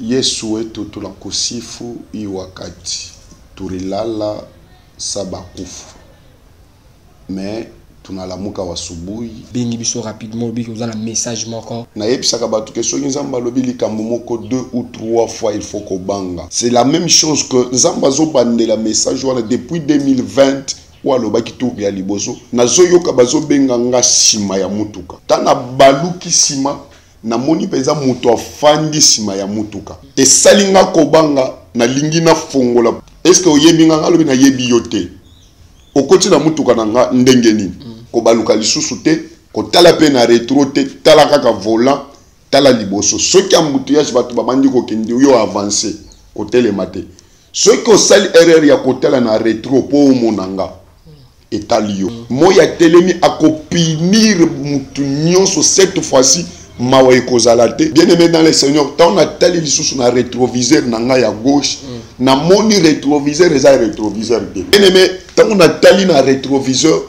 Yesu wetu tunakusifu hii wakati tulilala saba kufu mais tunalamuka wasubuhi. Bengi biso rapidement obi oza na message moko. Nayebisaka bato ke soki Nzambe alobi likambo moko deux ou trois fois, il faut kobanga. C'est la même chose que Nzambe azobandela message wana depuis 2020 oyo alobaki tour ya liboso. Nazoyoka bazobenga nga nsima ya mutuka. Ta na baluki nsima, namoni mpenza moto afandi nsima ya mutuka. Esali nga kobanga, nalingi nafongola. Est-ce oyebi nga? Nga alobi nayebi yo te. Okoti na mutuka na nga ndenge nini? Kobaluka lisusu te, kotala mpe na rétro te, tala kaka volant, tala liboso. Soki embouteillage, bato babandi kokende, yo avance, kotelema te. Soki osali erreur ya kotala na rétro mpo omona nga, etali yo. Moi atelemi, akopunir mutu nyonso. Cette fois-ci mawa ekozala te. Bien aimé dans le Seigneur, ntango natali lisusu na rétroviseur na ngai ya gauche, namoni rétroviseur eza rétroviseur te. Bien aimé, ntango natali na rétroviseur,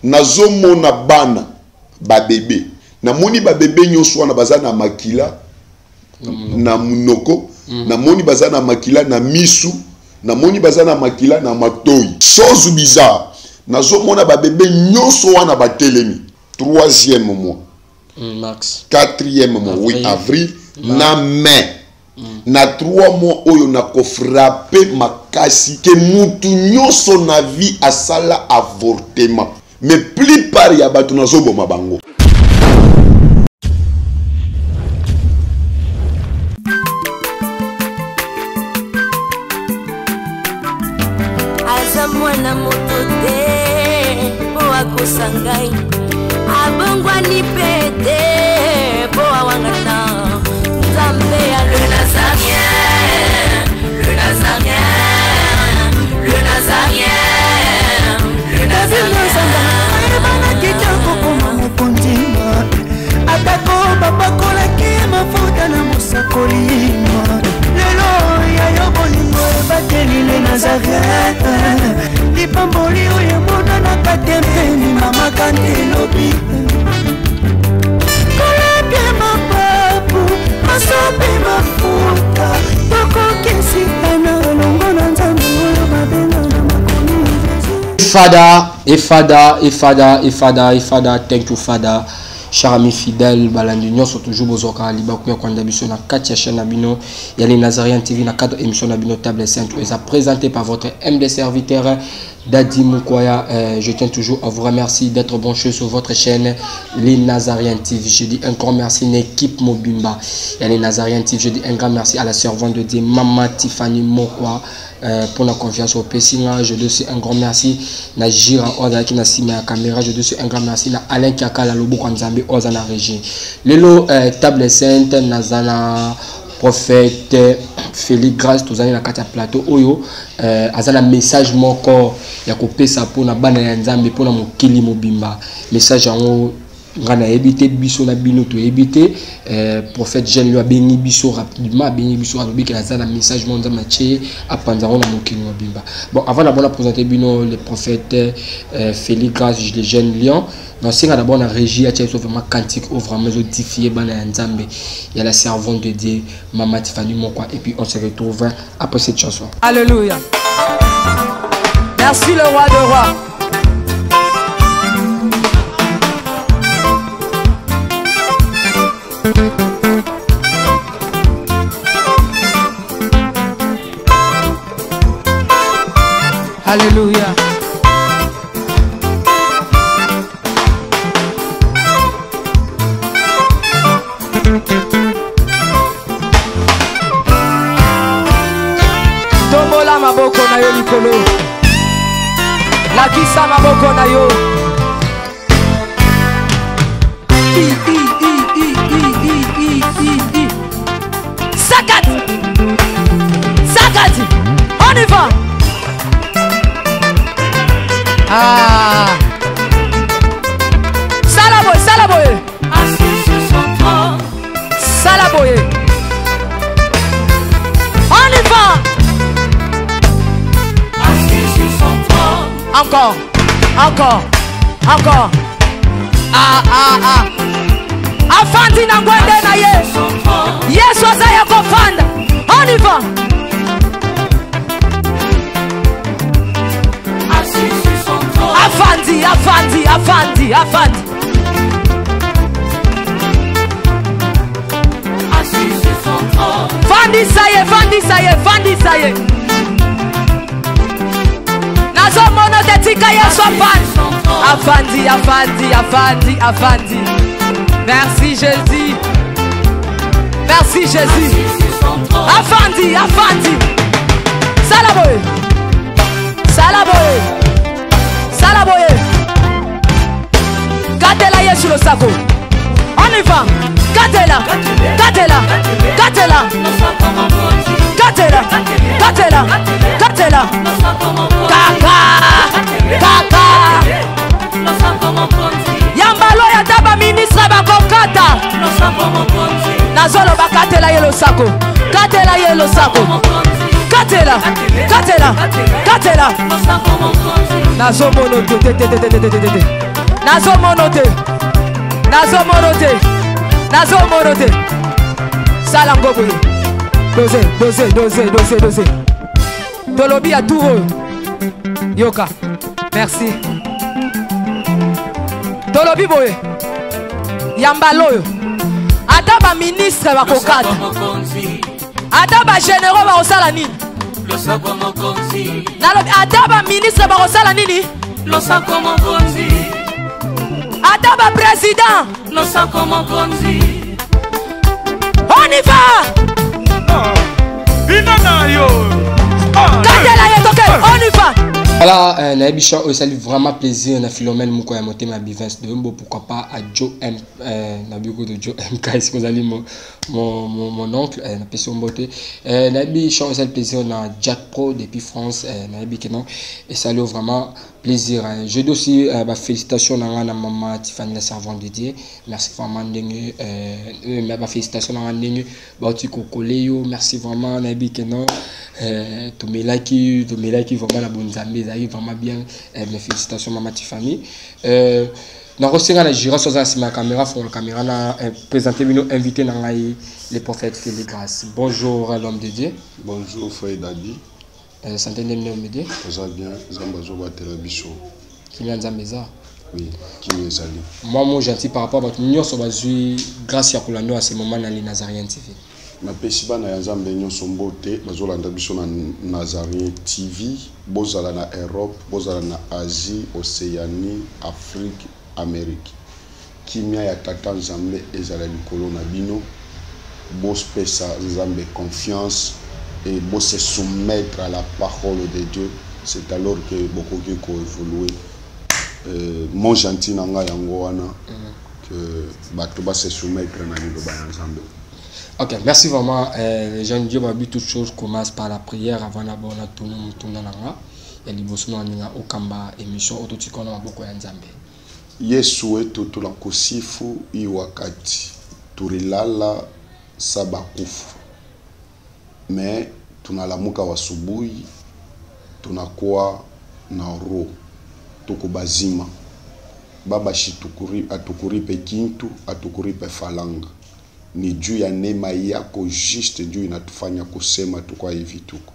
nazomona bana babebe. Namoni babebe nyonso wana baza na makila na monoko, namoni baza na makila na misu, namoni baza na makila na matoi. Chose bizarre, nazomona babebe nyonso wana batelemi. Troisième mois, Max. Quatrième mois, oui, avril na mai, na 3 mois oyo nakofrapper makasi ke mutu nyonso na vie asala avortement, mais plupart ya bato nazoboma bango. Aza mwana moto te mpo akosa ngai, abongwani mpe te mpo awangana. Nzambe ya le Nazarien, le Nazarien, le Nazarien, le Nazarien. Ayebanaki te kokoma mokonzi, atako bapakolaki mafuta na mosakoli. Lelo ya yo bolingo ebateli le Nazaret, lipamboli oyo emonanaka te mpeni mamaka nde elobi kolapia mapapu masope mafuta tokokesika na elongo na Nzambe oyo babenga na makomi Jésus. Fada, et Fada, et Fada, et Fada, et Fada, thank you Fada. Cher ami fidèle, balandi nyonso toujours bozwaka libaku ya kolanda biso na kati ya chaîne na bino ya les Nazariens TV na cadre émission na bino Table Sainte oyo eza présenté par votre MD serviteur Dadi Mukwaya. Je tiens toujours à vous remercier d'être branché sur votre chaîne Les Nazariens TV. Je dis un grand merci à l'équipe mobimba ya Les Nazariens TV. Je dis un grand merci à la servante de Dieu, Mama Tiffany Mokwa, pour la confiance au Pessinga. Je dis aussi un grand merci na Gira oyo azalaki na nsima ya caméra. Je dis aussi un grand merci na Alain Kiakala loboko ya Nzambe oyo aza na régie lelo. Table Sainte, naza na prophète Félix Grâce. Tozali na kati ya plateau oyo, aza na message moko ya kopesa mpona bana ya Nzambe, mpona mokili mobimba. Message yango nga nayebi te, biso na bino toyebi te. Prophète jeune yo abengi biso rapidement, abengi biso, alobi ke aza na message moko Nzambe atie, apanza yango na mokili mobimba. Bon, avant d'abord na présenter bino le prophète Félix Grâce, le jeune lion, nasenga d'abord na régie atia biso vraiment cantique oyo vraiment ezoédifier bana ya Nzambe, ya la servante de Dieu Mama Tiffany Mokwa, et puis on se retrouve après cette chanson. Alléluia. Merci le roi de rois. Alléluia. Tombola maboko na yo likolo. Lakisa maboko na yo. I, i, i, i, i, i, i, i, i. Sakati. Sakati. On y va. Ah. Sala boye, sala boye. Assis sur son trône. Sala boye. On y va. Assis sur son trône. Encore, encore, encore. Ah, ah, ah. Afandi na ngwende na ye. Son trône. Yesu aza ya kofanda. va. Afandi, afandi, afandi, afandi. Vandisa ye, vandisa ye, vandisa ye. Nazomona te, tika Yesu afandi. Afandi, afandi, afandi, afandi. Merci Jésus. Merci Jésus. Afandi, afandi. Sala boye. Sala boye. Sala boye. Katela Yesu losako. On y va. Katela. Katela. Katela. Katela. Katela. Katela. Kaka. Kaka. Yambalo ya taba ministre bakokata. Nazoloba katela ye losako. Katela ye losako. Katela. Katela. Katela. Nazomono te te te te te te te te. Nazomono te. Nazomono te. Nazomono te. Sala ngo boye. Dose, dose, dose, dose, dose. Tolobi ya tour oyo. Yoka. Merci. Tolobi boye. Yambalo oyo. Ata ba ministre bakokata. Ata ba généraux bakosala nini? Nalobi ata ba ministre bakosala nini? Ata ba président. On y va. Katela ye toke, on y va. Voilà, nayebi chant oyo esali vraiment plaisir na Philomène moko ya motema ya Bivens de Mbo, pourquoi pas à Joe M, na biko de Joe MK, esika ozali mon oncle, napesi yo mbote. Nayebi chant oyo esali plaisir na Jack Pro depuis France, nayebi ke non, esali yo vraiment plaisir, hein. Je dois aussi ba félicitations na nga na maman Tiffany la servante de Dieu. Merci vraiment ndenge, ba félicitations na nga ndenge bauti kokole yo. Merci vraiment, nayebi ke non, tomelaki vraiment na bonzambe, ezalaki vraiment bien. Mes félicitations maman Tiffany. Nakosenga na gira so aza na nsima ya caméra, fongola caméra na présenter bino invité na ngai, le prophète Félix Grâce. Bonjour l'homme de Dieu. Bonjour frère Dadi. Santé ndenge homme de Dieu? Toza bien, Nzambe azobatela biso. Kimia Nzambe eza. Oui, kimia ezali. Moi mo gentil par rapport bato nyonso bazwi grâce ya kolanda à ce moment na les Nazariens TV. Napesi bana ya Nzambe nyonso mbote bazolanda biso na Nazarien TV, bozala na Europe, bozala na Asie, Océanie, Afrique, Amérique. Kimia ya Tata Nzambe ezala likolo na bino. Bopesa Nzambe confiance et bo se soumettre à la parole de Dieu. C'est alors que bokoki koévoluer. Mon gentil na ngai yango wana que bato ba se soumettre na liloba ya Nzambe. Ok, merci vraiment. Jean Dieu babi, toute chose commence par la prière avant d'abord na tunu mutuna nanga. Ya liboso na ninga okamba émission ototika na maboko ya Nzambe. Yesu wetu, tunakusifu hii wakati tulilala saba kufu, me tunalamuka wasubuhi, tunakuwa na roho, tuko bazima. Baba, shitukuri atukuripe kintu, atukuripe falanga, ni juu ya neema yako juste juu inatufanya kusema tukwa hivi tuko.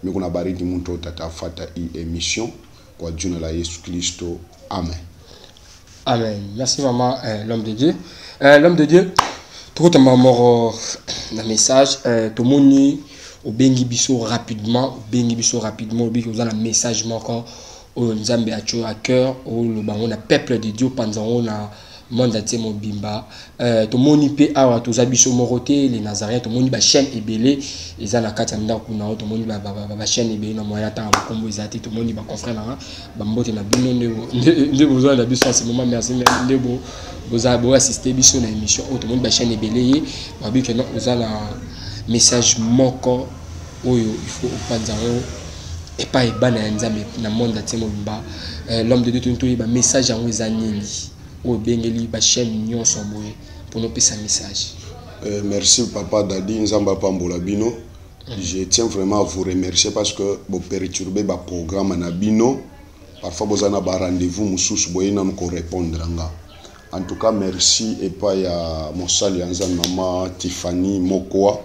Miko na bariki mtu atafata hii émission kwa jina la Yesu Kristo, amen. Amen. Merci vraiment, l'homme de Dieu. L'homme de Dieu, tokotamba moko na message, tomoni obengi biso rapidement, obengi biso rapidement, obengi oza na message moko oyo Nzambe atio à cœur, oloba ngo na peuple de Dieu, panza ngo na monde entier mobimba. Tomoni mpe awa toza biso moko te les Nazaréens, tomoni ba chaîne ebele eza na kati ya ndako na yo, tomoni ba chaîne ebele na moyen ata bakombo eza te, tomoni ba confrère na nga, bambote na bino nde bozwa na biso en ce moment. Merci nde boza bo assister biso na émission oyo. Tomoni ba chaîne ebele ye babi ke non, oza na message moko oyo il faut opanza yango epai ebana ya Nzambe na monde entier mobimba. L'homme de Dieu, toni toyeba message yango eza nini oyo ebengeli ba chaîne nyonso boye mpona opesa message. Merci papa Dadi, Nzambe apambola bino. Je tiens vraiment à vous remercier parce que bo perturber ba programme na bino. Parfois boza na ba rendez-vous mosusu, boye nanu ko répondre nga. En tout cas merci epai ya mosali ya Nzambe mama Tiffany Mokoa.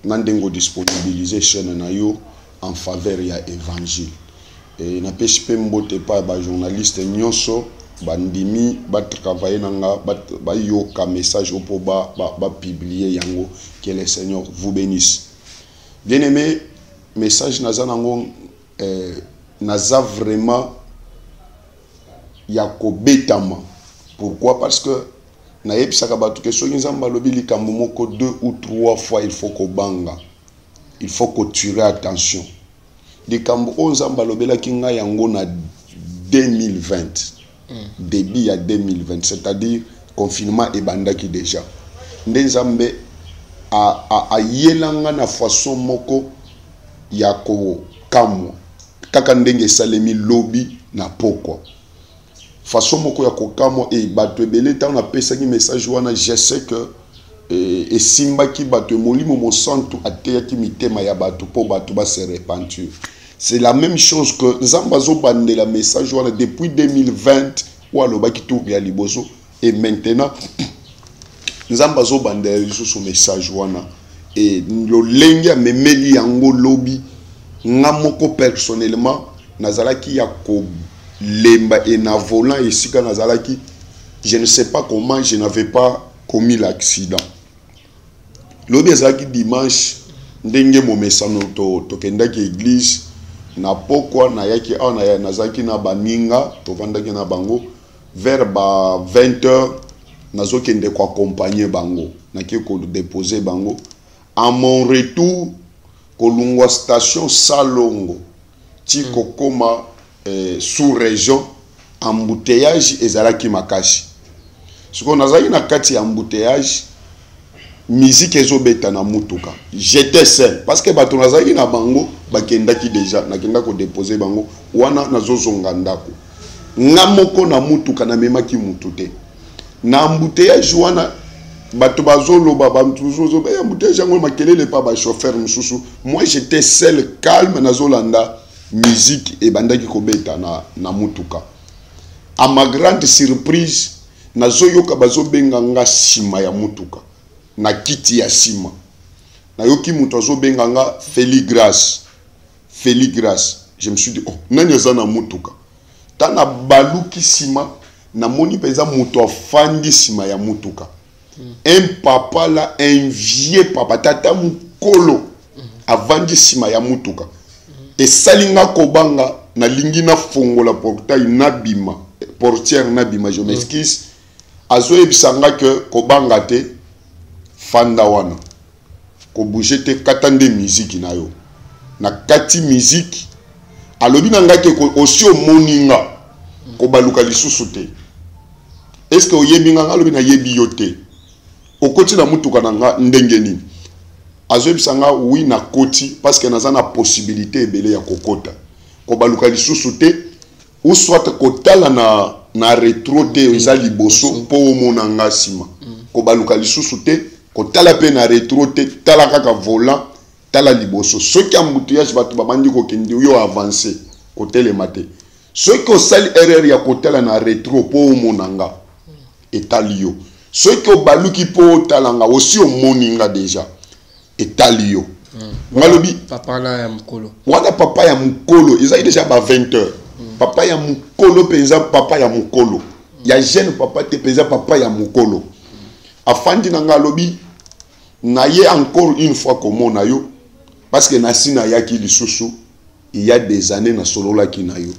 Na ndenge odisponibilize chaîne na yo en faveur ya évangile. E napesi mpe mbote epai ya bajournaliste nyonso bandimi batravaille na nga, bayoka message oyo mpo bapublie yango. Que le Seigneur vous bénisse. Bien aimé, message naza nango, naza vraiment ya kobetama. Pourquoi? Parce que nayebisaka bato ke soki Nzambe alobi likambo moko deux ou trois fois, il faut kobanga, il faut kotirer attention. Likambo oyo Nzambe alobelaki ngai yango na 2020, début ya 2020, c'est-à-dire confinement ebandaki déjà, nde Nzambe ayelanga na façon moko ya kokamwa, kaka ndenge esalemi lobi na pokwa, façon moko ya kokamwa. E bato ebele, ntango napesaki message wana, je sais que esimbaki bato, Molimo Mosantu ateyaki mitema ya bato mpo bato base repentir. C'est la même chose que Nzambe azobandela message wana depuis 2020 oyo alobaki tour ya liboso, et maintenant Nzambe azobandela lisusu message wana. E lolenge amemeli yango lobi, nga moko personnellement nazalaki ya kolemba e na volant esika nazalaki, je ne sais pas comment je n'avais pas commis l'accident. Lobi ezalaki dimanche, ndenge momesano, tokendaki église na pokwa. Nayaki awa, nazalaki na baninga, tovandaki na bango vers ba 20 heures. Nazokende koaccompagner bango, naki kodépose bango. En mon retour, kolungwa station Salongo ti kokóma sous région, embouteillage ezalaki makasi. Sikoyo nazalaki na kati ya embouteillage, musique ezobeta na mutuka. J'étais seul parce que bato nazalaki na bango bakendaki déjà, nakenda kodépose bango wana, nazozonga ndako nga moko na mutuka, namemaki mutu te. Na embouteillage wana, bato bazoloba, bato mosusu, embouteillage yango makelele pa bachauffeur mosusu. Moi, j'étais seul, calme, nazolanda musique ebandaki kobeta na mutuka. À ma grande surprise, nazoyoka bazobenga nga nsima ya mutuka, na kiti ya nsima. Nayoki moto azobenga nga: "Feli Grâce, Feli Grâce." Je me suis dit: "Oh, nani aza na mutuka?" Ta na baluki nsima, namoni mpenza moto afandi nsima ya mutuka, un papa là, un vieux papa, tata mokolo, avandi nsima ya mutuka. Esali nga kobanga, nalingi nafongola portail, nabima, portière, nabima, je m'excuse. Azoyebisa nga ke kobanga te, fanda wana, kobouge te, kata nde miziki na yo. Na kati miziki, alobi na ngai ke osi omoni nga, kobaluka lisusu te. Est-ce oyebi nga? Nga alobi: "Nayebi yo te. Okoti na mutuka na nga ndenge nini?" Azoyebisa nga: "Oui, nakoti parce que naza na possibilité ebele ya kokota. Kobaluka lisusu te ou soit kotala na rétro te, eza liboso mpo omona nga nsima. Kobaluka lisusu te, kotala mpe na rétro te, tala kaka volant, tala liboso. Soki embouteillage, bato babandi kokende, yo avance, kotelema te. Soki osali erreur ya kotala na rétro mpo omona nga, etali yo. Soki obaluki mpo otala nga, osi omoni nga déjà, etali yo." Nga lobi: Papa na ya mokolo. Wana papa ya mokolo, ezali déjà ba 20 heures. Papa ya mokolo mpenza, papa ya mokolo, ya jeune papa te, mpenza papa ya mokolo. Afandi na nga, alobi na ye: "Encore une fois komona yo, parce que nasi nayaki lisusu il y a des années, nasololaki na yo.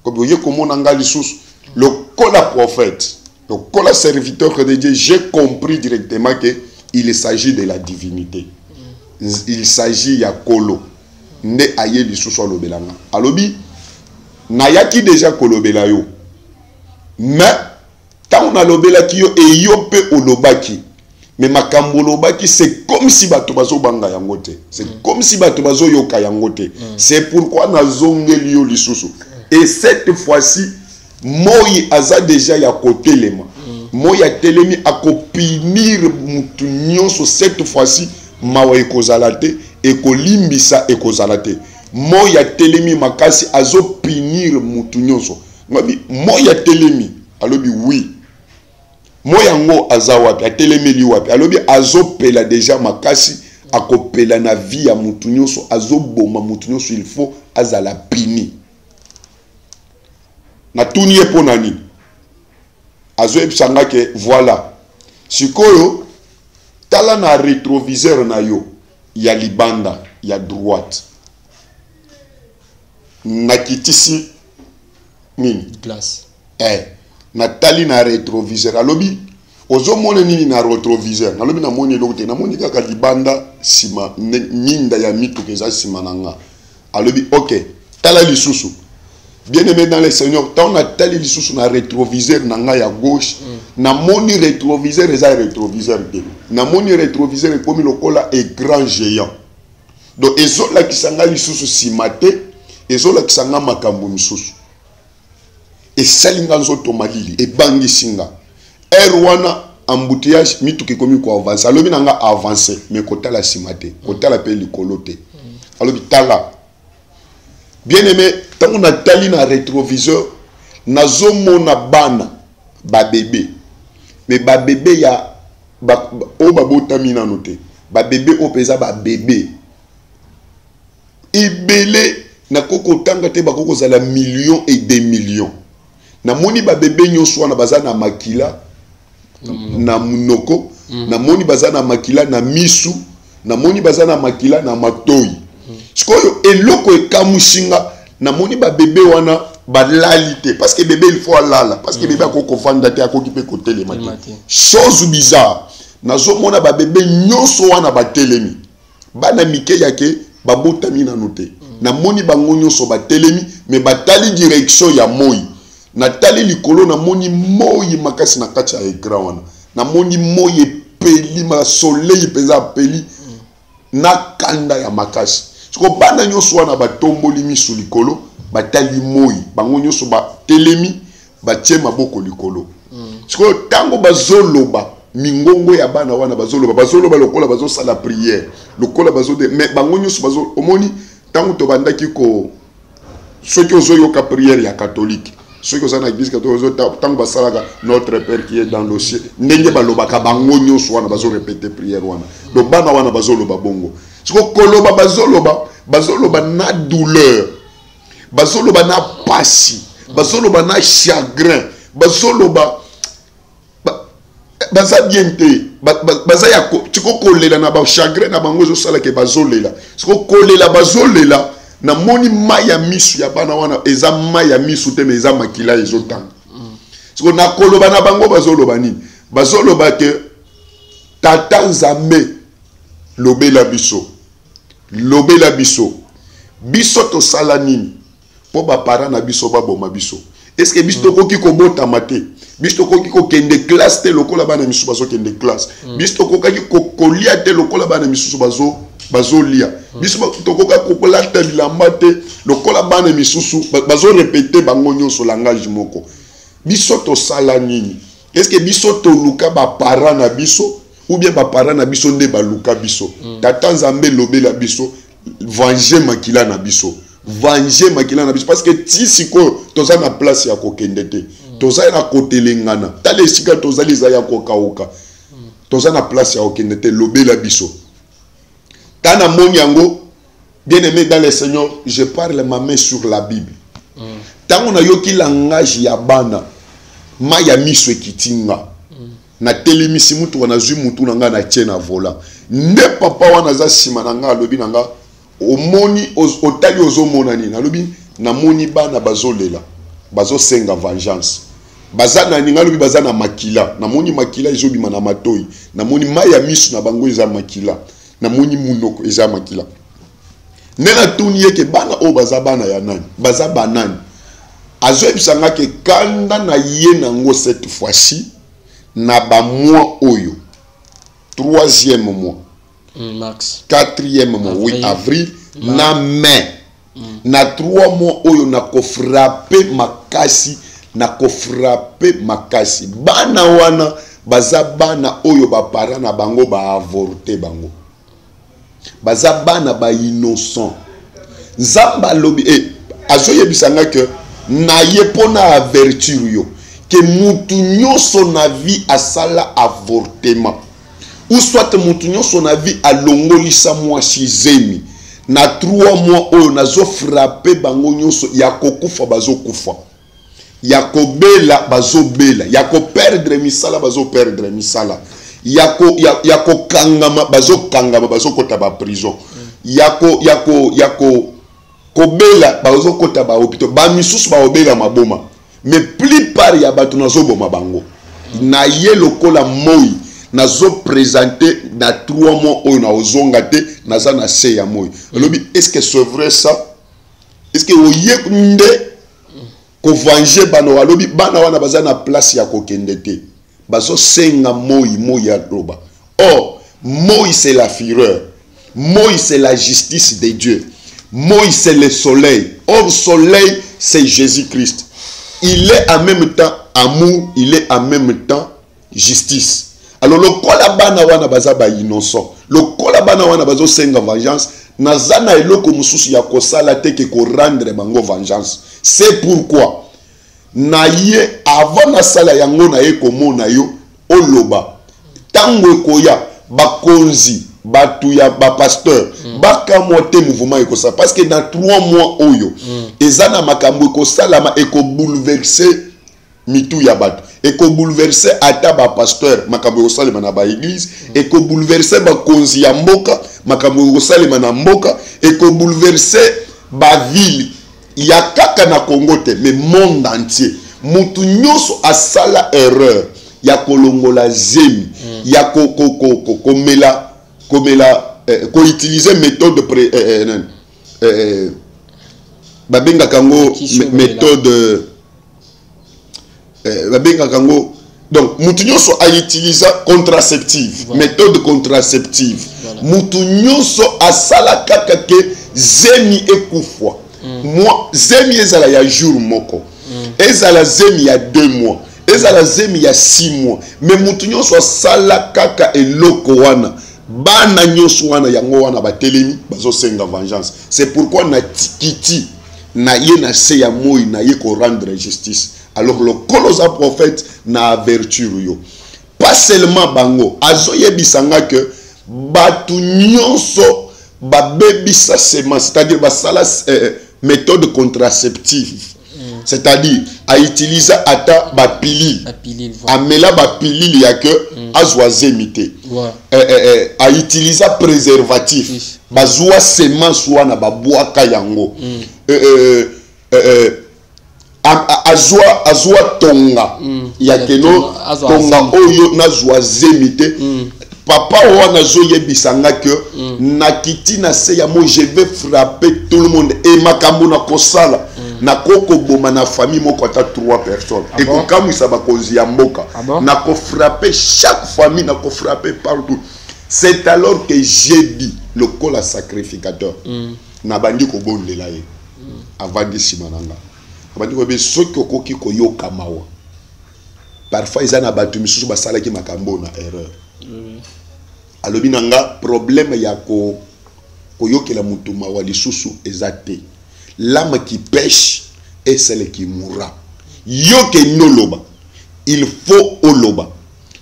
Kobi oye komona nga lisusu lokola prophète, lokola serviteur de Dieu, j'ai compris directement que il s'agit de la divinité, il s'agit ya Kolo nde aye lisusu alobela nga." Alobi: "Nayaki déjà kolobela yo, mais ntango nalobelaki yo, eyo mpe olobaki, mais makambo olobaki, c'est comme si bato bazobanga yango te, c'est comme si bato bazoyoka yango te. C'est pourquoi nazongeli yo lisusu. Et cette fois-ci, moi aza déjà ya kotelema. Moi atelemi, akopunir mutu nyonso. Cette fois-ci, mawa ekozala te, ekolimbisa ekozala te. Moi atelemi makasi, azopunir mutu nyonso." Ngabi: "Moi atelemi?" Alobi: "Oui." "Moi yango aza wapi? Atelemeli wapi?" Alobi: "Azopela déjà makasi." Akopela na vie ya mutu nyonso, azoboma mutu nyonso, il faut azala puni. Natuni ye mpo na nini, azoyebisa nga ke voilà, sikoyo tala na rétroviseur na yo ya libanda ya droite. Nakitisi nini? Glace. Natali na rétroviseur, alobi: "Ozomona nini na rétroviseur?" Nalobi: "Namoni eloko te, namoni kaka libanda nsima, minda ya mituka eza nsima na nga." Alobi: "Ok, tala lisusu." Bien aimé dans le Seigneur, ntango natali lisusu na rétroviseur na ngai ya gauche, namoni rétroviseur eza rétroviseur te, namoni rétroviseur ekomi lokola écran géant. Donc ezolakisa ngai lisusu nsima te, ezolakisa ngai makambo misusu. Esali nga nzoto malili, ebangisi nga. Heure wana embouteillage, mituka ekomi koavancer. Alobi na nga: "Avance, mais kotala nsima te, kotala mpe likolo te." Alobi: "Tala." Bien aimé, ntango natali na rétroviseur, nazomona bana, babébé, mais babébé ya oyo babotami nano te, babébé oyo mpenza babébé ebele, nakoki kotanga te, bakoki kozala millions et des millions. Namoni babébé nyonso wana baza na makila na monoko, namoni baza na makila na misu, namoni baza na makila na matoi. Sikoyo eloko ekamwisi nga, namoni babébé wana balali te, parce que bébé, il faut alala, parce que bébé akoki kovanda te, akoki mpe kotelema te. Chose bizarre, nazomona babébé nyonso wana batelemi, bana mike yake babotami nano te. Namoni bango nyonso batelemi, mais batali direction ya moi. Natali likolo, namoni moi makasi na kati ya écran wana, namoni moi epeli ma soleil mpenza apeli na kanda ya makasi. Siko bana nyonso wana batomboli miso likolo, batali moi, bango nyonso batelemi, batie maboko likolo. Sikoyo ntango bazoloba, mingongo ya bana wana bazoloba, bazoloba lokola bazosala prière, lokola bazode, mais bango nyonso bazo, omoni ntango tobandaki ko, soki ozoyoka prière ya catholique, soki oza na église catholique, ntango basalaka "Notre Père qui est dans le ciel", ndenge balobaka, bango nyonso wana bazorépéter prière wana. Donc bana wana bazoloba bongo. Siko koloba, bazoloba, bazoloba na douleur, bazoloba na pasi, bazoloba na chagrin, bazoloba baza bien te, baza ya siko kolela na bachagrin na bango, ezosalaka bazolela. Siko kolela, bazolela, namoni mai ya misu ya bana wana eza mai ya misu te, mais eza makila ezotanga. Siko na koloba na bango, bazoloba nini? Bazoloba ke: "Tata Nzambe, lobela biso, lobela biso. Biso tosala nini mpo baparents na biso baboma biso? Est-ce biso tokoki kobotama te? Biso tokoki kokende classe te lokola bana misusu bazokende classe? Biso tokokaki kolia te lokola bana misusu bazolia? Biso tokokaki kolata bilamba te lokola bana misusu?" Bazorépéter bango nyonso langage moko: "Biso tosala nini? Est-ce biso toluka baparents na biso ou bien baparents na biso nde baluka biso? Tata Nzambe, lobela biso, venger makila na biso, venger makila na biso, parce que ti sikoyo toza na place ya kokende te, toza na kotelengana. Tala esika tozali, eza ya kokauka, toza na place ya kokende te. Lobela biso." Ta namoni yango, bien aimé dans le Seigneur, je parle ma main sur la Bible, ntango nayoki langage ya bana, mai ya miso ekiti nga. Natelemisi mutuka, nazwi mutu na ngai, natie na volant. Nde papa wana aza nsima na ngai, alobi na nga: "Omoni, otali, ozomona nini?" Alobi: "Namoni bana bazolela, bazosenga vengeance. Baza na ninga?" Alobi: "Baza na makila, namoni makila ezobima na matoi, namoni mai ya miso na bango eza makila, namoni munoko eza makila." Nde natuni ye ke bana oyo baza bana ya nani, baza banani? Azoyebisa nga ke kanda na ye nango cette fois-ci na bamois oyo, troisième mois, Max. Quatrième mois, oui, avril na mai, na 3 mois oyo nakofrapper makasi, nakofrapper makasi. Bana wana baza bana oyo baparents na bango baavorter bango, baza bana bainnocent. Nzambe alobi azoyebisa nga ke na ye mpo na avertir yo ke mutu nyonso na vie asala avortement. Ou soit motu nyonso na vie alongolisa mwasi zemi na 3 mois oyo, nazofrapper bango nyonso. Ya kokufa bazokufa, ya kobela bazobela, ya koperdre misala bazoperdre misala, ya kokangama bazokangama, bazokota baprison, ya kobela bazokota bahôpitaux, bamisusu baobela maboma. Mais plupart ya bato nazoboma bango na ye lokola moi nazoprésenter na 3 mois oyo, naozonga te, naza na se ya moi. Alobi: est ce que c'est vrai ça? Est ce que oye nde kovenger bana? Alobi bana wana baza na place ya kokende te, bazosenga moi. Moi aloba: or moi, c'est la fureur, moi, c'est la justice de Dieu, moi, c'est le soleil. Or soleil, c'est Jésus-Christ. Il est en même temps amour, il est en même temps justice. Alors lokola bana wana baza bainnocent, lokola bana wana bazosenga vengeance, naza na eloko mosusu ya kosala te ke korendre bango vengeance. C'est pourquoi na ye, avant nasala yango, na ye komona yo oloba ntango ekoya, bakonzi, bato ya bapasteur bakamwa te. Mouvement ekosala parce que na 3 mois oyo eza na makambo ekosalama, ekobouleverser mitu ya bato, ekobouleverser ata bapasteur, makambo ekosalema na baéglise, ekobouleverser bakonzi ya mboka, makambo ekosalema na mboka, ekobouleverser baville ya kaka na Congo te, mais monde entier. Mutu nyonso asala erreur ya kolongola zemi, ya komela komela koutiliser méthode pré, nani, babengaka yango méthode, babengaka yango, donc mutu nyonso autiliza contraceptive, méthode contraceptive, mutu nyonso asala kaka ke zemi ekufwa, moi zemi ezala ya jour moko, ezala zemi ya 2 mois, ezala zemi ya 6 mois, mais mutu nyonso asala kaka eloko wana, bana nyonso wana, yango wana batelemi, bazosenga vengeance. C'est pourquoi na kiti na ye na se ya moi, na ye korendre justice. Alors lokolo oza prophète, na avertir yo, pas seulement bango, azoyebisa nga ke bato nyonso babebisa semence, c'est-à-dire basala méthode contraceptive, c'est-à-dire autiliza ata bapilule, amela bapilule ya ke azwa zemi te, autiliza préservatif, bazwa semence wana, babwaka yango, azwa tonga ya keno tonga oyo nazwa zemi te. Papa wana azoyebisa nga ke nakiti na se ya moi, je vais frapper tout le monde e makambo nakosala, nakokoboma na famille moko ata trois personnes. Ah bon? Ekokamwisa bakonzi ya mboka. Ah bon? Nakofrapper chaque famille, nakofrapper partout. C'est alors que j'ai dit, lokola sacrificateur, nabandi kobondela ye. Avandi nsima na nga, abandi koyebi soki okoki koyoka mawa. Parfois eza na bato misusu basalaki makambo oyo na erreur. Alobi na nga: problème ya koyokela motu mawa lisusu eza te. L'âme qui pèche est celle qui mourra. Yo kende oloba, il faut oloba.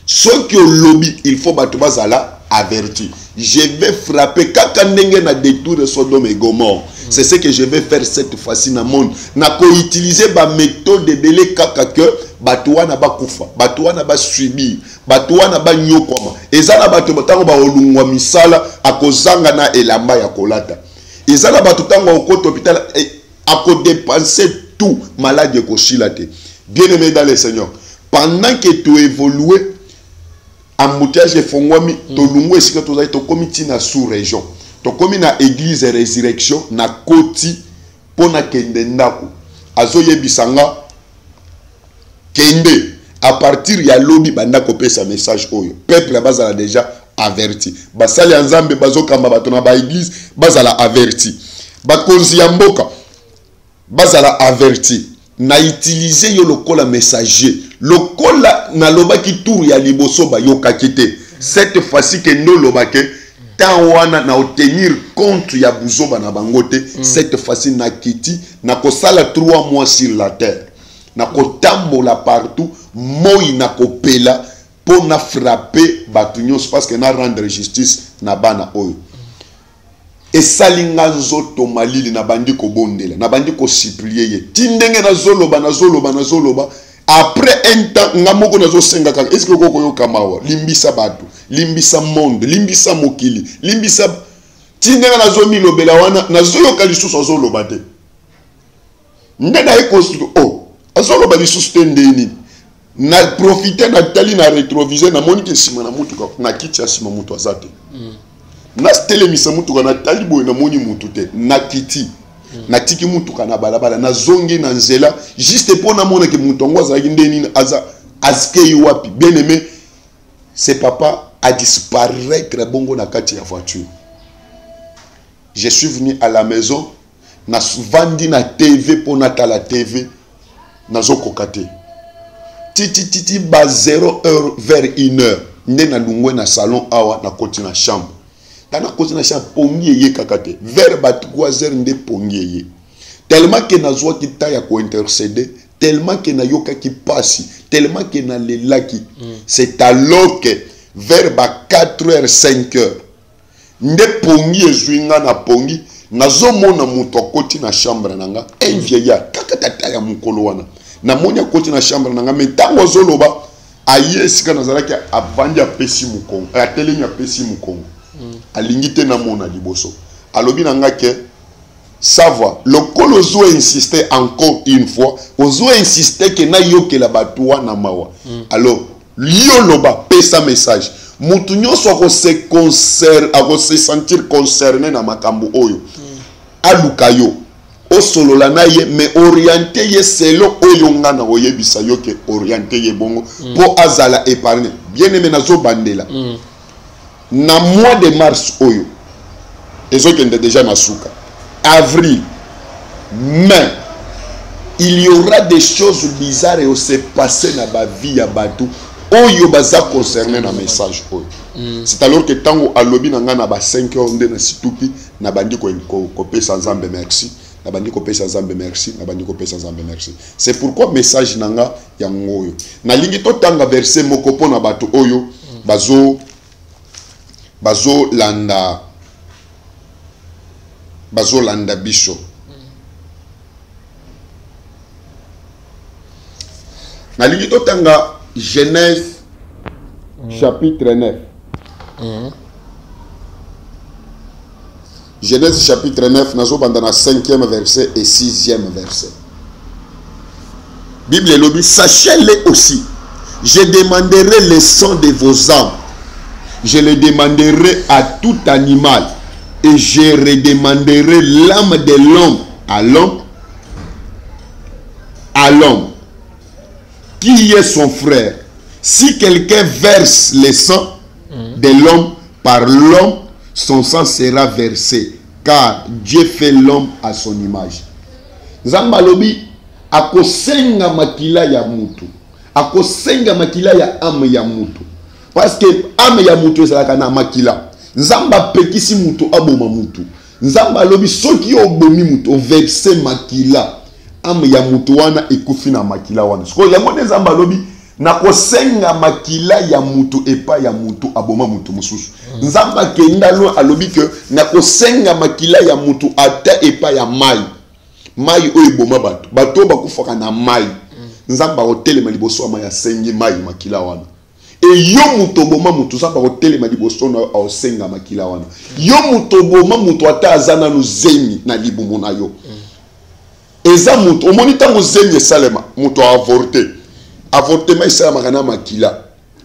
Soki olobi, il faut bato bazala averti. Je vais frapper kaka ndenge na détruire Sodome et Gomorre. C'est ce que je vais faire cette fois-ci na monde. Nakoutiliser baméthode ebele kaka ke bato wana bakufa, bato wana basubir, bato wana banyokwama. Eza na bato ntango bakolungwa misala, akozanga na elamba ya kolata. Eza na bato ntango akokota hôpital, akodépenser tout, maladi ekosila te. Bien aimé dans le Seigneur, pendant que toévolue, embouteillage efongwami, tolungwa esika tozali, tokomi ntina sous région, tokomi na église Résurrection. Nakoti mpo nakende ndako, azoyebisa nga: kende, à partir ya lobi banda kopesa message oyo, peuple bazala déjà averti, basali ya Nzambe bazokamba bato na baéglise bazala averti, bakonzi ya mboka bazala averti. Na utiliser yo lokola messager. Lokola nalobaki tour ya liboso, bayokaki te. Cette fois-ci kende olobake temps wana na otenir compte ya buzoba na bango te. Cette fois-ci nakiti, nakosala 3 mois sur la terre, nakotambola partout, moi nakopela. mpo na frapper bato nyonso, parce que na rendre justice na bana oyo. Esali nga nzoto malili, nabandi kobondela, nabandi kosupplier ye ti ndenge nazoloba, nazoloba, nazoloba. Après un temps, nga moko nazosenga kaka: est-ce okoki koyoka mawa? Limbisa bato, limbisa monde, limbisa mokili, limbisa. Ti ndenge nazomilobela wana, nazoyoka lisusu azoloba te. Nde naye o azoloba lisusu te, nde nini? Na profite, natali na rétroviseur, namoni ke nsima na mutuka, na kiti ya nsima, moto aza te. Natelemisa mutuka, natali boye, namoni mutu te. Nakiti, natiki mutuka na balabala, nazongi na nzela juste mpo namonake moto yango azalaki nde nini, aza azikei wapi. Bien aimé, ce papa a disparaître bongo na kati ya voiture. Je suis venu à la maison, navandi na TV mpo natala TV, nazokoka te. Titititi ba 0 heure, vers 1 heure nde nalungwe na salon awa, nakoti na chambre. Ta nakoti na chambre, pongi eye kaka te. Vers ba 3 heures nde pongi eye, tellement ke nazwaki ta ya kointercéder, tellement ke nayokaki pasi, tellement ke nalelaki. C'est alors que vers ba 4 heures, 5 heures nde pongi ezwi nga na pongi. Nazomona moto akoti na chambre na nga, un vieillard kaka, tata ya mokolo wana. Namoni akoti na chambre na nga, mais ntango azoloba, aye esika nazalaki, avandi, apesi mokongo, atelemi, apesi mokongo, alingi te namona liboso. Alobi na nga ke: "Ça va, lokola ozo insister encore une fois, ozo insister ke nayokela bato wana mawa, alors yo loba, pesa message. Motu nyonso akose sentir concerné na makambo oyo, aluka yo, osolola na ye, mais oriente ye selon oyo nga na koyebisa yo ke oriente ye bongo mpo azala épargne." Bien aimé, nazobandela na mois de mars oyo ezokende déjà na suka, avril, mai, il y aura des choses bizarres et se passer na bavie ya bato oyo baza concerné na message oyo. C'est alors que ntango alobi na ngai na ba 5 heures, nde nasituki, nabandi kopesa Nzambe merci, nabandi kopesa Nzambe merci, nabandi kopesa Nzambe merci. C'est pourquoi message na nga yango oyo. Nalingi totanga verset moko mpo na bato oyo bazo bazolanda bazolanda biso. Nalingi totanga Genèse chapitre 9. Genèse chapitre 9, nazobanda na 5e verset et 6e verset. Bible elobi: "Sachez-le aussi, je demanderai le sang de vos âmes, je le demanderai à tout animal et je redemanderai l'âme de l'homme à l'homme, à l'homme qui est son frère. Si quelqu'un verse le sang de l'homme, par l'homme son sang sera versé, car Dieu fait l'homme à son image." Nzambe alobi akosenga makila ya mutu, akosenga makila ya âme ya mutu, parce que âme ya mutu ezalaka na makila. Nzambe apekisi mutu aboma mutu. Nzambe alobi soki obomi mutu, overse makila, âme ya mutu wana ekufi na makila wana. Sikoyo yango nde Nzambe alobi: nakosenga makila ya mutu epai ya mutu aboma mutu mosusu. Nzambe akenda lo, alobi ke nakosenga makila ya mutu ata epai ya mai, mai oyo eboma bato, bato oyo bakufaka na mai. Nzambe akotelema liboso ya mai, asengi mai makila wana. E yo moto oboma moto, Nzambe akotelema liboso na yo, aosenga makila wana. Yo moto oboma moto, ata aza nanu zemi na libumu na yo, eza moto. Omoni ntango zemi esalema, moto avorte, avortement esalamaka na makila,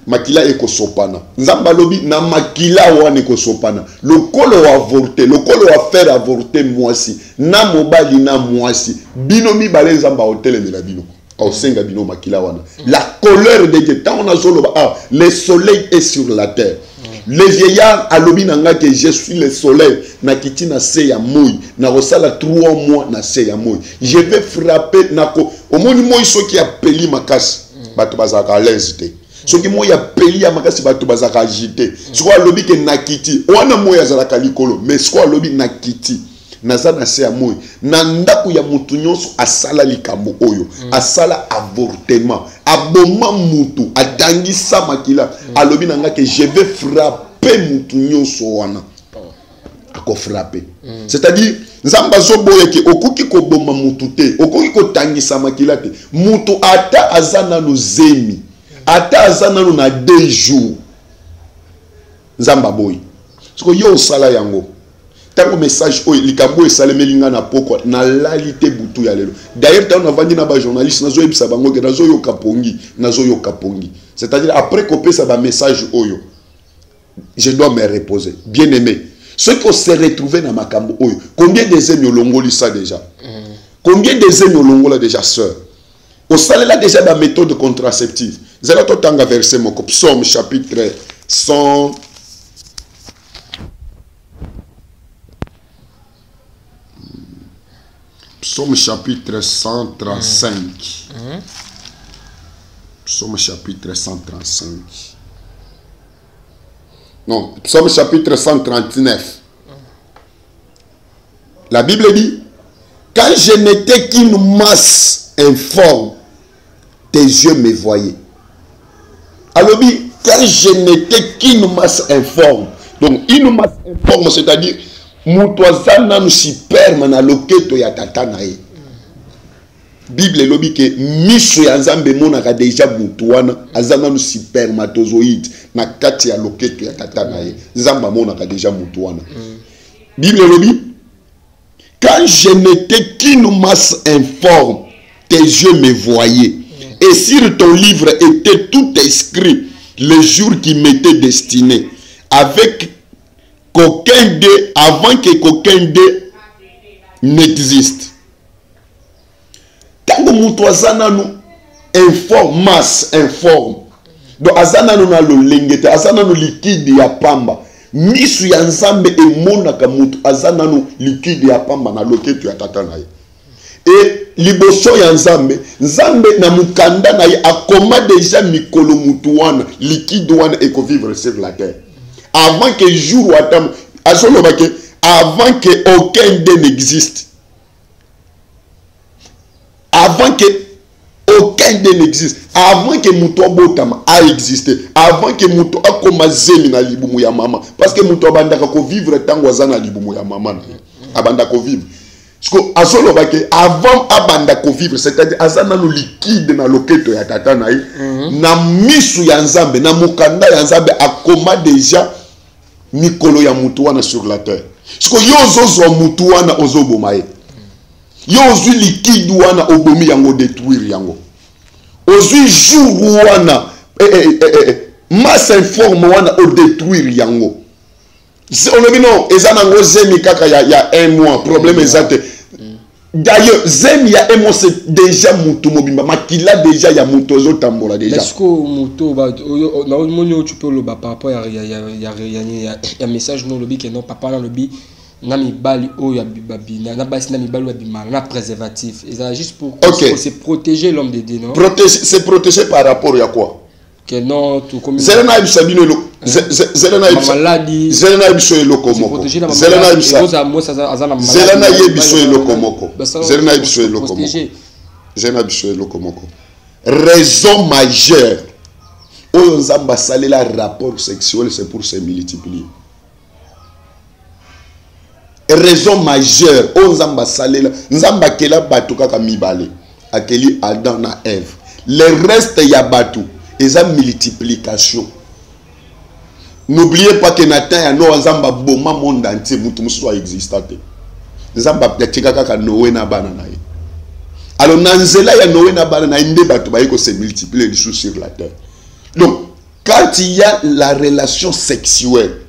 makila ekosopana. Nzambe alobi na makila wana ekosopana lokolo avorte, lokolo afaire avorte mwasi na mobali na mwasi, bino mibale Nzambe aotelemela bino, aosenga bino makila wana. La colère de Dieu, ntango nazoloba, ah, le soleil est sur la terre. Le vieillard alobi na nga ke je suis le soleil, nakiti na se ya moi, nakosala 3 mois na se ya moi, je vais frapper. Nako omoni moi soki apeli makasi, bato bazalaka à l'aise te. Soki moi apeli ya makasi, bato bazalaka agité. Sikoyo alobi ke nakiti wana, moi azalaka likolo, mais sikoyo alobi nakiti. Naza na se ya moi. Na ndako ya mutu nyonso asala likambo oyo. Asala avortement, aboma mutu, atangisa makila. Alobi na nga ke je vais frapper mutu nyonso wana. Akofrappe. C'est-à-dire Nzambe azoboya ke okoki koboma mutu te, okoki kotangisa makila te. Mutu ata aza nanu zemi, ata aza nanu na 2 jours, Nzambe aboyi. Siko yo osala yango. Tango message oyo likambo esalemeli nga na pokwa, nalali te butu ya lelo. D'ailleurs tango navandi na ba journaliste, nazoyebisa bango ke nazoyoka pongi, nazoyoka pongi. C'est-à-dire après kopesa ba message oyo, je dois me reposer. Bien aimé, ceux qui se retrouver na makambo oyo, combien de zemi olongoli ça déjà? Combien de zemi olongola déjà, sœur? Osalela déjà ba méthode contraceptive. Zela totanga verset moko, Psaume chapitre 100. Psaume chapitre 135. Psaume chapitre 135. Non, Psaume chapitre 139. La Bible dit, quand je n'étais qu'une masse informe, tes yeux me voyaient. Alobi, quand je n'étais qu'une masse informe. Donc, une masse informe, c'est-à-dire, moto aza nanu sperme na loketo ya tata na ye. Bible elobi ke miso ya Nzambe emonaka déjà moto wana aza nanu spermatozoïde na kati ya loketo ya tata na ye. Nzambe amonaka déjà moto wana. Bible elobi, quand je n'étais qu'une masse informe, tes yeux me voyaient. Et sur ton livre était tout inscrit le jour qui m'était destiné, avec qu'aucun d'eux, avant que qu'aucun d'eux n'existe. Tango moto aza nanu informe, masse informe. Donc aza nanu na lolenge te, aza nanu liquide ya pamba. Misu ya Nzambe emonaka moto aza nanu liquide ya pamba na loketo ya tata na ye. Et liboso ya Nzambe, Nzambe na mukanda na ye akoma déjà mikolo mutu wana, liquide wana ekovivre sur la terre. Avant que jour atam, azoloba ke avant que aucun d'eux n'existe. Avant que aucun d'eux n'existe, avant que moto abotama a existé, avant que moto akoma zemi na libumu ya mama, parce que moto abandaka ko vivre tango aza na libumu ya mama na ye, abanda ko vivre. Parce que azoloba ke avant abanda ko vivre, c'est-à-dire aza nanu liquide na loketo ya tata na ye, na misu ya Nzambe, na mokanda ya Nzambe akoma déjà mikolo ya moto wana sur la terre. Parce que yo ozozwa moto wana ozoboma ye. Yo ozwi liquide wana obomi yango, détruire yango. Ozwi jour wana, masse informe wana o détruire yango. Olobi non, eza nango zemi kaka ya un mois, problème eza te. D'ailleurs, zemi ya un mois c'est déjà mutu mobimba, makila déjà ya mutu ozotambola déjà. Est-ce que mutu ba oyo na moni oyo tu peux loba par rapport ya ya ya ya ya ya ya message no lobi que non papa na lobi na mibali oyo ya babina na basi na mibali oyo babimana na préservatif. Eza juste pour pour se protéger l'homme de Dieu, non? Protéger, se protéger par rapport à quoi? Que non, tout comme Zela na yebisa bino eloko. Zela na yebisa. Maladie. Zela na yebisa eloko Se moko. protéger na Zela na maladie. yebisa. Eza moi, ça, ça, ça, na maladie. Zela na yebisa eloko moko. Ba sala Zela na se yebisa eloko moko. protéger. Zela na yebisa eloko moko. Raison majeure. Oyo Nzambe asalela rapport sexuel, c'est pour se multiplier. Raison majeure oyo Nzambe asalela, Nzambe akela bato kaka mibale, akeli Adam na Ève. Le reste ya bato eza multiplication. N'oubliez pas que na temps ya Noa, Nzambe aboma monde entier, mutu mosusu a exista te. Nzambe atika kaka Noé na bana na ye. Alors na nzela ya Noé na bana na ye nde bato baye ko se multiplier lisusu sur la terre. Donc quand il y a la relation sexuelle,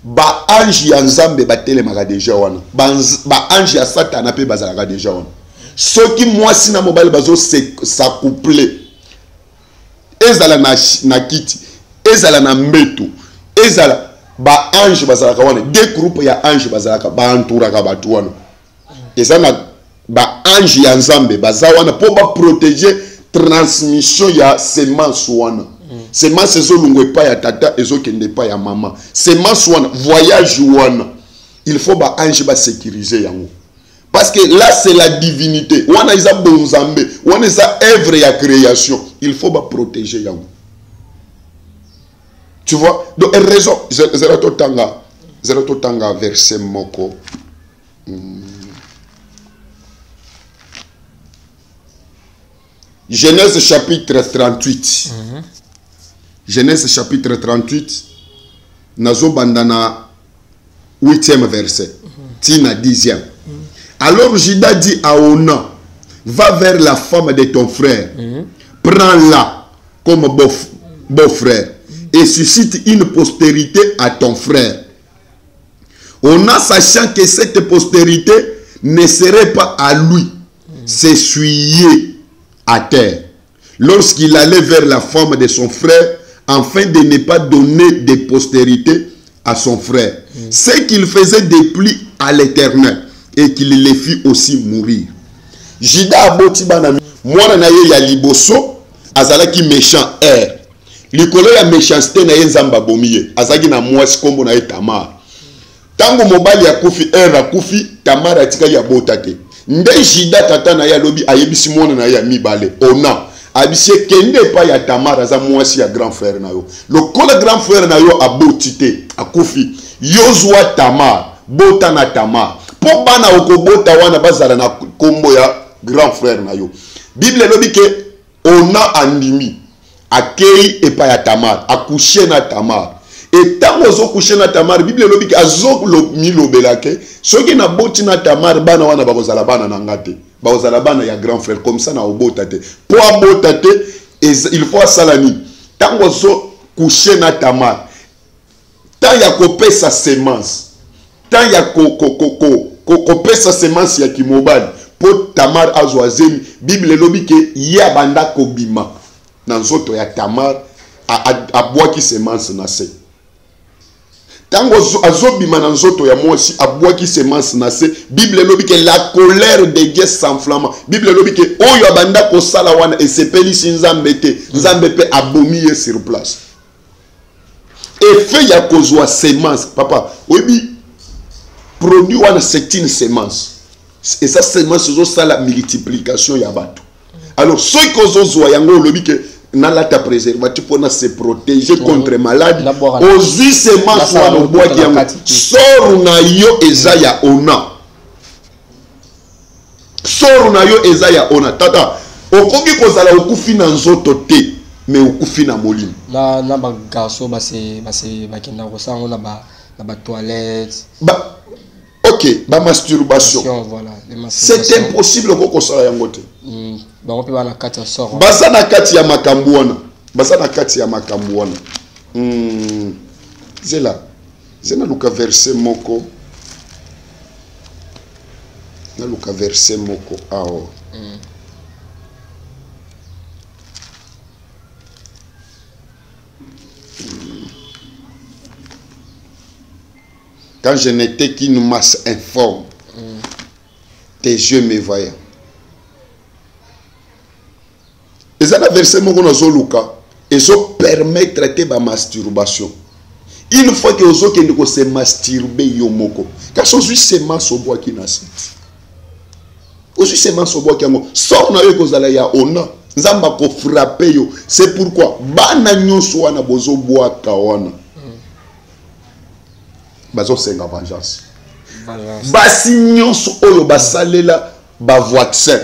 ba ange ya Nzambe batelemaka déjà wana. Ba ange ya Satana pe bazalaka déjà wana. Soki mwasi na mobali bazo s'accoupler, ezala na kiti, ezala na mbeto, ezala ba ange bazalaka wana. Deux groupes ya ange bazalaka, ba entouraka bato wana. Eza na ba ange ya Nzambe baza wana po ba protéger transmission ya semence wana. Semence ezolungwa epai ya tata, ezokende epai ya mama. Semence wana, voyage wana. Il faut ba ange ba sécuriser yango. Parce que là c'est la divinité. Wana eza bonzambe, wana eza œuvre ya création. Il faut ba protéger yango. Tu vois? Donc raison, zela totanga, zela totanga verset moko. Genèse chapitre 38. Genèse chapitre 38, nazobanda na 8e verset, tina 10e. Alors Judas dit à Onan, va vers la femme de ton frère, prends-la comme beau-frère et suscite une postérité à ton frère. Onan, sachant que cette postérité ne serait pas à lui, s'essuyait à terre lorsqu'il allait vers la femme de son frère, afin de ne pas donner de postérité à son frère. Ce qu'il faisait déplut à l'Éternel et qu'il les fit aussi mourir. Judas aboti bana mwana na ye ya liboso azalaki méchant R. Likolo ya méchanceté na ye Nzambe abomi ye. Azalaki na mwasi kombo na ye Tamar. Tango mobali akufi, R akufi, Tamar atikali abota te. Nde Judas tata na ye alobi ayebisi mwana na ye ya mibale Onan. Abisi kende epai ya Tamar, aza mwasi ya grand frère na yo. Lokola grand frère na yo aboti te, akufi, yo zwa Tamar, bota na Tamar. Po bana okobota wana bazala na kombo ya grand frère na yo. Bible elobi ke Onan andimi, akei epai ya Tamar, akushe na Tamar. Et tango ozo coucher na Tamar, Bible elobi ke azo milobela ke soki na boti na Tamar, bana wana bakozala bana na nga te, bakozala bana ya grand frère, comme ça na obota te. Po abota te, il faut asala nini? Tango ozo coucher na Tamar, tant ya kopesa semence, tant ya kopesa semence ya kimobali po Tamar azwa zemi, Bible elobi ke ye abanda kobima na nzoto ya Tamar, abwaki semence na se. Tango azobima na nzoto ya mwasi, abwaki semence na se, Bible elobi ke la colère de Dieu s'enflamma. Bible elobi ke oyo abanda kosala wana esepelisi Nzambe te, Nzambe pe abomi ye sur place. Effet ya kozwa semence, papa, oyebi produit wana c'est une semence. Et ça semence ezosala multiplication ya bato. Alors soki ozozwa yango olobi ke nalata préservatif pour se protéger contre maladie, ozwi semence wana obwaki yango, soro na yo eza ya Ona. Soro na yo eza ya Ona. Tata, okoki kozala okufi na nzoto te, mais okufi na molimo. Na ba garçon base bakenda kosala yango na ba toilette. Ba, ok, ba masturbation. Voilà, les masturbations. C'est impossible ko kosala yango te. Bango pe ba na kati ya sort. Baza na kati ya makambo wana. Baza na kati ya makambo wana. Zela. Zela luka verset moko. Na luka verset moko awa. Quand je n'étais qu'une masse informe, tes yeux me voyaient. Et ça, la verset moko nazo luka, et ça permettre te ba masturbation. Une fois que ozo kende ko se masturber yo moko, kasi ozwi semence obwaki na site. Ozwi semence obwaki yango, sort na yo ekozala ya Ona. Nzambe ako frapper yo. C'est pourquoi bana nyonso wana bozo bwaka wana. Bazo senga vengeance. Vengeance. Basi nyonso oyo basalela ba vaccin.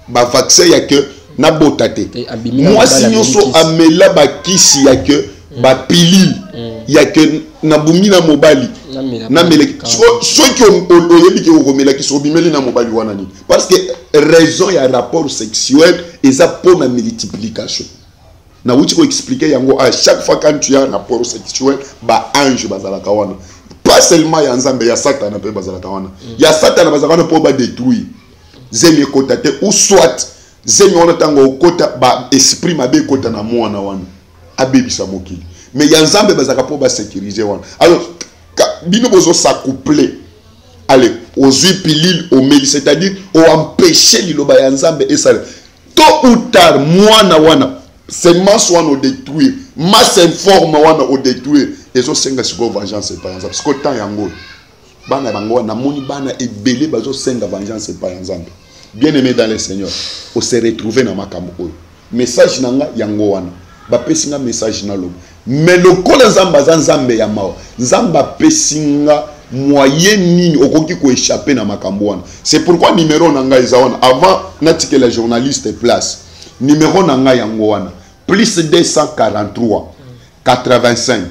Ba vaccin ya ke na bota te. Te, abimi na Mwasi mobali, nyonso abimi kisi. amela ba kisi ya ke ba pilule ya ke na bumi na mobali. Na mela Na ba mela. kaka. Soki oyebi ke okomela kisi, obimeli na mobali wana nini? Parce que raison ya rapport sexuel eza po na multiplication. Na wuti ko expliquer yango à chaque fois quand tu as un rapport sexuel, ba ange bazalaka wana. Pas seulement ya Nzambe, ya Satan pe bazalaka wana. Ya Satan bazalaka wana po ba détruire. Zemi ekota te ou soit zemi wana tango okota ba esprit mabe ekota na mwana wana. Abebisa mokili. Mais ya Nzambe bazalaka po ba sécuriser wana. Alors bino bozo s'accoupler. Allez, ozwi pilule omeli, c'est-à-dire o empêcher liloba ya Nzambe esala. Tôt ou tard, mwana wana, semence wana o détruire, masse informe wana o détruire, ezo senga sikoyo vengeance epai ya Nzambe. Sikoyo temps yango. Bana bango wana, namoni bana ebele bazosenga vengeance epai ya Nzambe. Bien aimé dans le Seigneur, ose retrouve na makambo oyo. Message na nga yango wana, bapesi nga message naloba. Mais lokola Nzambe aza Nzambe ya mawa, Nzambe apesi nga moyen nini okoki koéchapper na makambo wana. C'est pourquoi numéro na ngai eza wana. Avant natikela journaliste place, numéro na ngai yango wana: plus 243 85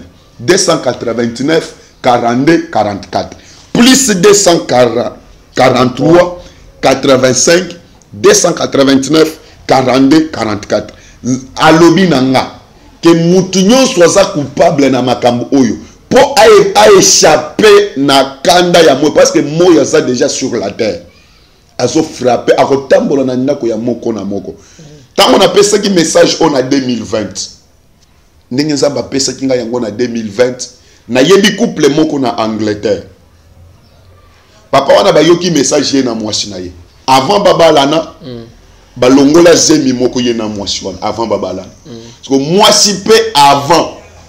289 42 44, plus 243 85 289 42 44. Alobi na nga ke mutu nyonso aza coupable na makambo oyo, mpo aéchappe na kanda ya moi, parce que moi aza déjà sur la terre, azofrappe, akotambola na ndako ya moko na moko. Ntango napesaki message oyo na 2020, ndenge Nzambe apesaki ngai yango na 2020, nayebi couple moko na Angleterre. Papa wana bayoki message, ye na mwasi na ye, avant babalana, balongola zemi moko, ye na mwasi wana, avant babalana. Parce que mwasi mpe, avant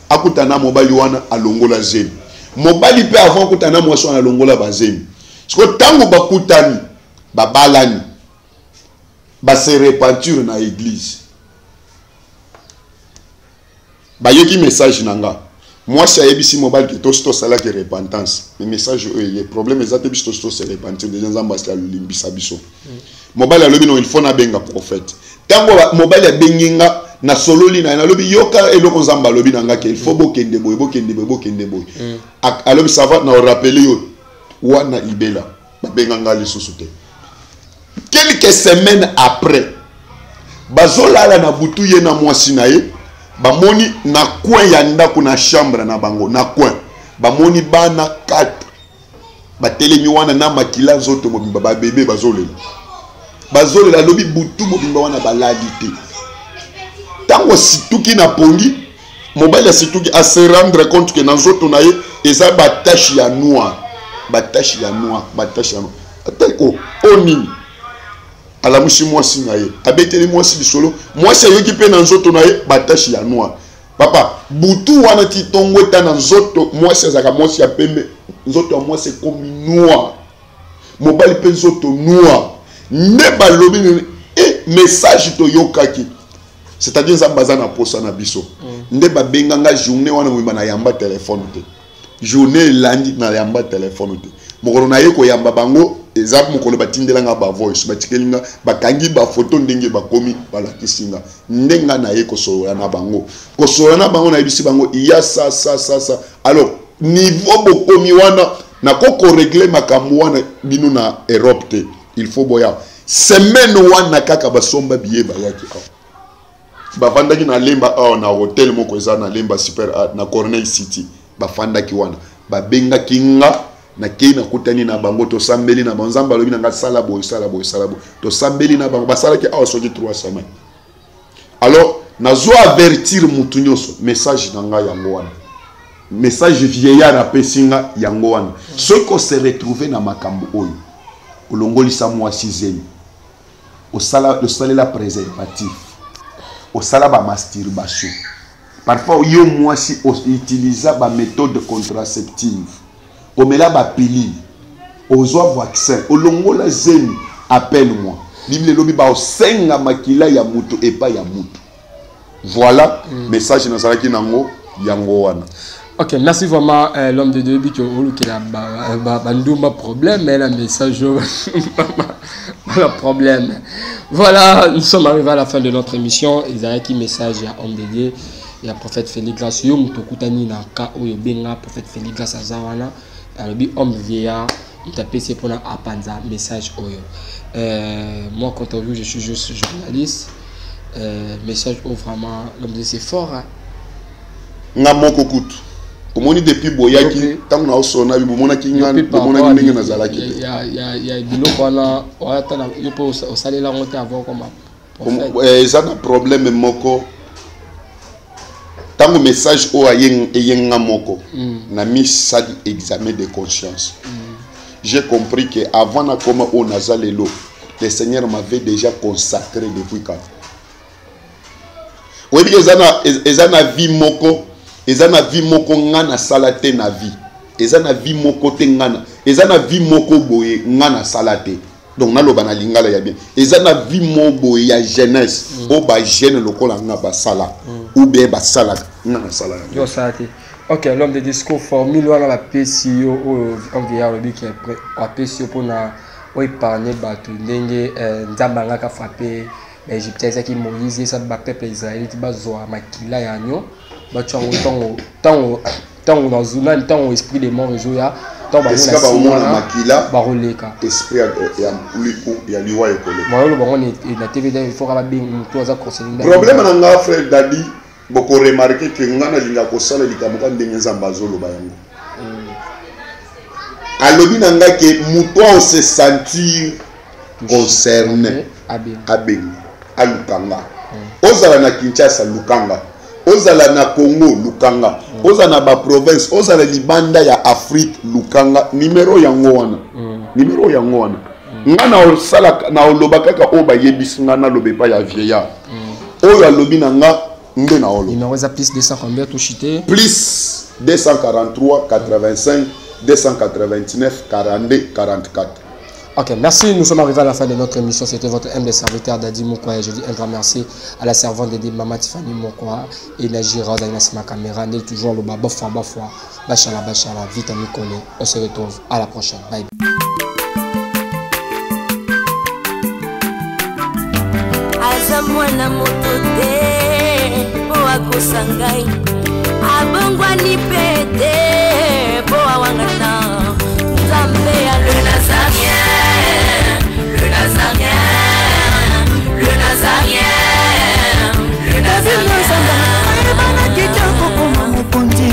akutana na mobali wana, alongola zemi. Mobali mpe, avant akutana na mwasi wana, alongola bazemi. Parce que ntango bakutani, babalani, base repentir na église, bayoki message na nga. Mwasi ayebisi mobali ke tosi tosalaki repentance, mais message oyo eye, problème eza te, biso tosi tose repentir déjà, Nzambe asi alimbisa biso. Mobali alobi: "Non, il faut nabenga prophète." Ntango mobali abengi nga, nasololi na ye, nalobi: "Yoka eloko Nzambe alobi na nga ke il faut bokende boye, bokende boye, bokende boye." Alobi: "Ça va, na orappeler yo wana." Ibela babenga nga lisusu te. Quelques semaines après, bazolala na butu, ye na mwasi na ye, bamoni na coin ya ndako, na chambre na bango, na coin, bamoni bana 4 batelemi wana na makila nzoto mobimba, babebe bazolela, bazolela. Alobi butu mobimba wana balali te. Ntango asituki na pongi, mobali asituki, ase rendre compte ke na nzoto na ye eza batache ya noir, batache ya noir, batache ya noir. Atali o o nini? Alamusi mwasi na ye, abeteli mwasi lisolo. Mwasi ayoki mpe na nzoto na ye batache ya noir. Papa, butu wana ti ntongo eta, na nzoto, mwasi azalaka mwasi ya pembe, nzoto ya mwasi ekomi noir, mobali mpe nzoto noir. Nde balobi nini? E message toyokaki, c'est-à-dire Nzambe aza na posa na biso. Nde babenganga journée wana mobimba, nayamba telefone te. Journée elandi, nayamba telefone te. Mokolo naye koyamba bango eza mokolo batindelanga bavoice, batikeli nga, bakangi bafoto ndenge bakomi, balakisi nga nde nga naye kosolola na bango. Kosolola na bango, nayebisi bango ya sa sa sa sa. Alors niveau bokomi wana, nako korégler makambo wana bino na Europe te, il faut boya. Semaine wana kaka basomba billet, bayaki awa, bafandaki na Lemba awa, na hotel moko eza na Lemba Super, na Corneille City. Bafandaki wana, babengaki nga, nakei, nakutani na bango, tosambeli na bango. Nzambe alobi na nga: "Sala boye, sala boye, sala boye." Tosambeli na bango, basalaki awa soki 3 semaines. Alors nazo avertir mutu nyonso, message na ngai yango wana, message vieillard apesi nga yango wana: soki ose retrouve na makambo oyo, olongolisa mwasi zemi, osala, osalela préservatif, osala bamasturbation, parfois yo mwasi outiliza baméthode contraceptive, omela bapilule, ozwa vaccin, olongola zemi, appelle moi. Bible elobi baosenga makila ya moto epai ya moto. Voilà, message nazalaki nango yango wana. Ok, merci vraiment, l'homme de Dieu, que olukela bandumba problème, mais la message voilà problème. Voilà, nous sommes arrivés à la fin de notre émission. Ezalaki message ya homme de Dieu, ya prophète Félix Grâce. Yo moto okutani na ka oyo, benga prophète Félix Grâce, aza wana. Alobi homme vieillard moto apesi mpona apanza message oyo. Moi, quant à vous, je suis juste journaliste. Message oyo vraiment, l'homme de Dieu, c'est fort, hein? Nga moko kutu omoni depuis boyaki, ntango naosona bomonaki nga, bomonaki ndenge nazalaki te. Ya biloko wana ata yo mpe osalela yango te avant koma prophète. Eza na problème moko. Ntango message oyo eye nga moko, na misali examen de conscience, j'ai compris que avant nakoma oyo naza lelo, le Seigneur m'avait déjà consacré depuis quand. Oyebi ke eza na vie moko, eza na vie moko nga nasala te na vie, eza na vie moko te nga na Eza na vie moko boye nga nasala te. Donc naloba na lingala ya bien, eza na vie moko boye ya jeunesse oyo bajeune lokola nga basala ou bien basalaka, nga nasala yango. Yo osala te. Ok, l'homme de discours, formule wana bapesi yo oyo envie alobi ke apesi yo mpona oépargne bato ndenge Nzambe angaka frappe baÉgyptien, ezalaki Moïse esa bapeuple israélite bazwa makila ya agneau, batia yango ntango nani, ntango esprit de mort ezoya, ntango esika baomona makila, bakoleka. Esprit ya liwa ekoleka. Bayoloba ngo na TV, il faut kaka babenga moto aza concerné. Problème na nga, frère Dadi, bokoremarquer ke nga nalinga kosala likambo ka ndenge Nzambe azoloba yango. Alobi na nga ke moto ao se sentir concerné abenga. Abenga, aluka nga. Ozala na Kinshasa, lukanga. Ozala na Congo, lukanga. Ozala na baprovince, ozala libanda ya Afrique, lukanga. Nimero yango wana, nimero yango wana. Nga na osala, na oloba kaka oyo bayebisi nga naloba epai ya vieillard oyo alobi na nga nde na oloba. Numéro eza plus 200 combien? Toshite. Plus 243 85 289 42 44. Ok, merci. Nous sommes arrivés à la fin de notre émission. C'était votre humble serviteur Dadi Moukwa. Et je dis un grand merci à la servante de Mama Tiffany Moukwa et Najira Zaina caméra. Né toujours le bas, bafwa, bafwa. Bachala, bachala, vite à. On se retrouve à la prochaine. Bye. Aza mwana moto te mpo akosa ngai, abongwani mpe te mpo awangana. Nzambe ya le Nazarien, le Nazarien, le Nazarien, le David Nazamba Nazarien. Ayebanaki te kokoma mokonzi,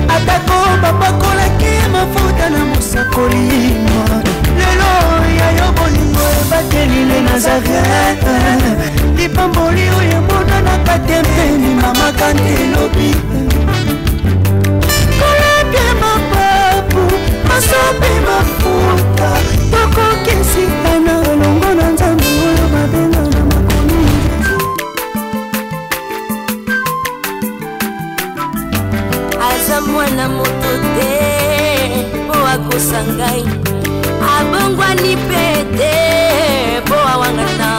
atako bapakolaki mafuta na mosakoli. Lelo ya yo bolingo ebateli le Nazaret, lipamboli oyo emonanaka te mpeni mamaka nde elobi kolapia mapapu masope mafuta tokokesikana elongo na Nzambe oyo babenga na makomi. Aza mwana moto te mpo akosa ngai, abongwani mpe te mpo awangana.